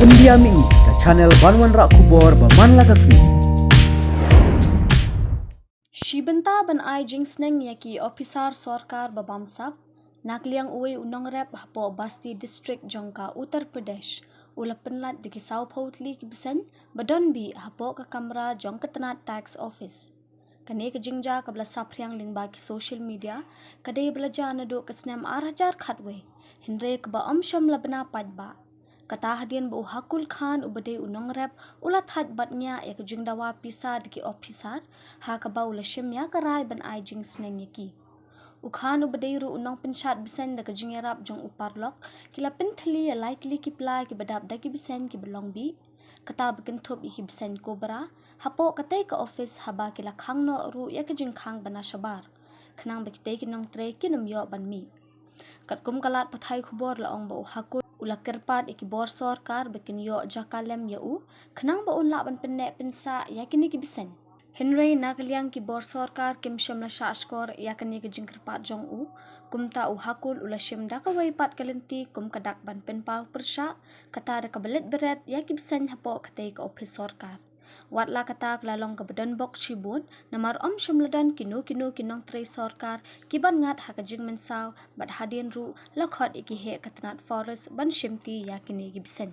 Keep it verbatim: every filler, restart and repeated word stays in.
India Mih, ka channel ban wanrah khubor ba man la ka sngi. Shi bynta ban ai jingsneng ïa ki ophisar sorkar ba bamsap, na ka liang uwei u nongrep hapoh Basti District jong ka Uttar Pradesh u la pynlait da ki sawphew tylli ki bseiñ ba don bih hapoh ka kamra jong ka tnat tax office. Kane ka jingjia kaba la saphriang lyngba ki social media ka dei ba la jia naduh ka snem ar hajar khatwei, hynrei kaba ym shym la bna paidbah. Kata hadien ba u Hakul Khan uba dei u nongrep u la thait bad ngiah ïa ka jingdawa pisa da ki ophisar, ha kaba u la shim ïa ka rai ban ai jingsneng ïa ki. U Khan uba dei ruh u nongpynshad bseiñ da ka jingïarap jong u paralok, ki la pynthylli ïa lai tylli ki pla kiba dap da ki bseiñ kiba long bih. Kata ba kynthup ïa ki bseiñ Cobra hapoh katei ka office, haba ki la khang noh ruh ïa ka jingkhang ba na shabar, khnang ba kitei ki nongtrei kin ym ïoh ban mih. Katkum ka lad pathai khubor la ong ba u Hakul u la kyrpad ïa ki bor sorkar ba kin ïoh jaka lem ïa u, khnang ba un lah ban pynneh pynsah ïa kine ki bseiñ. Hynrei na ka liang ki bor sorkar kim shym la shahshkor ïa kane ka jingkyrpad jong u. Kumta u Hakul u la shim da kawei pat ka lynti kum ka dak ban pynpaw pyrshah, kata da kaba leit bret ïa ki bseiñ hapoh katei ka ophis sorkar. Wat la kata, ka la long kaba don bok shibun, namar ym shym la don kino kino ki nongtrei sorkar ki ban ngat ha ka jingmynsaw, bad hadien ruh la khot ïa ki heh ka tnat forest ban shimti ïa kine ki bseiñ.